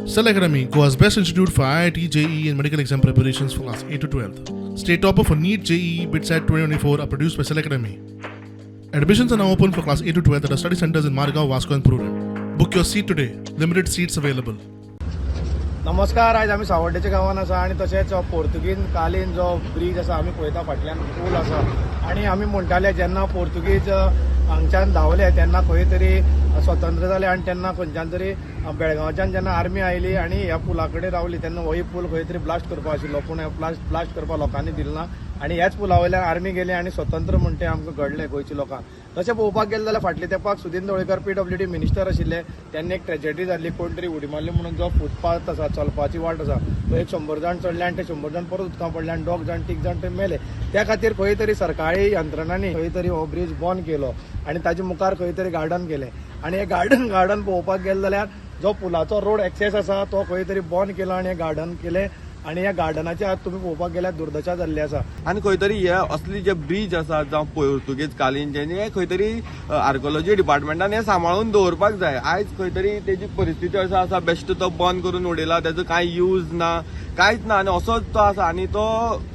Cell Academy, Goa's best institute for IIT, JEE, and medical exam preparations for class 8 to 12. State topper for NEET, JEE, BITSAT 2024 are produced by Cell Academy. Admissions are now open for class 8 to 12 at our study centers in Margao, Vasco, and Prudent. Book your seat today. Limited seats available. नमस्कार. आयज आमी सावर्डेच्या गांवान आसा आनी तशेंच पोर्तुगीज कालीन जो bridge आसा, आमी पळयता, फाटल्यान पूल आसा. आनी आमी म्हणटाले, जेन्ना पोर्तुगीज हांगच्यान धांवले तेन्ना खंय तरी स्वतंत्र जाले आनी तेन्ना खंयच्यान तरी बेळगांवच्यान जेन्ना आर्मी आयली आनी ह्या पुला कडेन रावली तेन्ना होय पूल खंय तरी ब्लास्ट करपा आशिल्लो, पूण ब्लास्ट ब्लास्ट करपाक लोकांनी दिलो ना आनी ह्याच पुला वयल्यान आर्मी गेली आनी स्वतंत्र म्हण तें आमकां घडलें गोंयच्या लोकांक. तशें पळोवपाक गेलें जाल्यार फाटल्या तेंपाक सुदीन ढवळीकर पीडब्ल्यूडी मिनिस्टर आशिल्ले तेन्ना एक ट्रेजेडी जाल्ली. कोण तरी उडी मारली म्हणून जो फुटपाथ आसा, चलपाची वाट आसा, तो एक 100 जाण चडले आनी ते 100 जाण परत उदकां पडले आनी दोग जाण, तीग जाण ते मेले. त्या खातीर खंय तरी सरकारी यंत्रणांनी खंय तरी हो ब्रीज बंद केलो आनी ताच्या मुखार खंय तरी गार्डन केलें. आनी हे गार्डन गार्डन पळोवपाक गेलें जाल्यार जो पुलाचो रोड एक्सेस आसा तो खंय तरी बंद केला आनी हें गार्डन केलें आनी ह्या गार्डनाच्या आत तुमी पळोवपाक गेल्यार दुर्दशा जाल्ली आसा. आनी खंय तरी हे असली जे ब्रीज आसा, जावं पोर्तुगेज कालीन जे, हे खंय तरी आर्कोलॉजी डिपार्टमेंटान हे सांबाळून दवरपाक जाय. आयज खंय तरी तेजी परिस्थिती अशें आसा, बेश्टो तो बंद करून उडयला, तेजो कांय यूज ना, कांयच ना आनी असोच तो आसा. आनी तो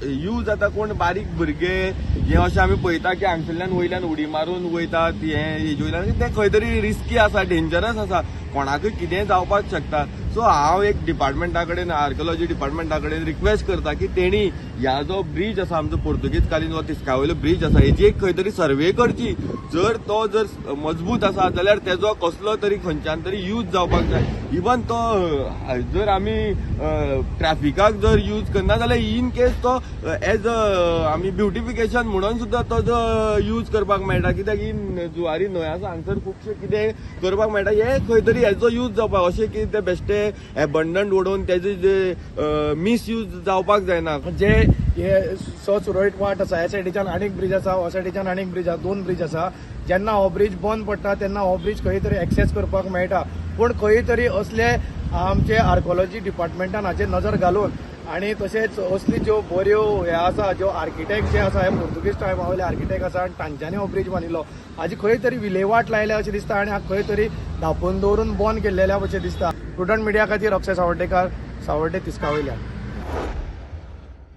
यूज आतां कोण बारीक भुरगे हे अशें आमी पळयता की हांगसरल्यान वयल्यान उडी मारून वयतात. हे हेजे वयल्यान ते खंय तरी रिस्की आसा, डेंजरस आसा, कोणाकूय कितेंय जावपाक शकता. सो हांव एक डिपार्टमेंटा कडेन, आर्कोलॉजी डिपार्टमेंटा कडेन रिक्वेस्ट करता की तेणी ह्या जो ब्रीज आसा आमचो पोर्तुगीज कालीन, हो तिस्का वयलो ब्रीज आसा, हेजी एक खंय तरी सर्वे करची. जर तो जर मजबूत आसा जाल्यार तेजो कसलो तरी खंयच्यान तरी यूज जावपाक जाय. इवन तो जर आमी ट्रॅफिकाक जर यूज करना जाल्यार इन केस तो एज आमी ब्युटिफिकेशन म्हणून सुद्दां तो जो यूज करपाक मेळटा, कित्याक ही जुवारी न्हंय आसा, हांगसर खुबशें कितें करपाक मेळटा. हे खंय तरी हेजो यूज जावपाक, अशें की ते बेश्टे एबंडन उडोवन तेजे जे मिसयूज जावपाक जायना. जे हे सुरळीत वाट आसा, ह्या सायडीच्यान आनीक ब्रीज आसा, हो सायडीच्यान आनीक ब्रीज आसा, दोन ब्रीज आसा. जेन्ना हो ब्रीज बंद पडटा तेन्ना हो ब्रीज खंय तरी एक्सेस करपाक मेळटा, पूण खंय तरी असले आमचे आर्कोलॉजी डिपार्टमेंटान हाचेर नजर घालून आनी तशेंच असली ज्यो बऱ्यो हे आसा, ज्यो आर्किटेक्ट जे आसा, हे पोर्तुगीज टायमा वयले आर्किटेक्ट आसा आनी तांच्यांनी हो ब्रीज बांदिल्लो, हाजी खंय तरी विलेवाट लायल्या अशें दिसता आनी खंय तरी धांपून दवरून बंद केल्लेल्या अशें दिसता. प्रुडंट मिडिया खातीर अक्षय सावर्डेकार, सावर्डे, तिस्का वयल्यान.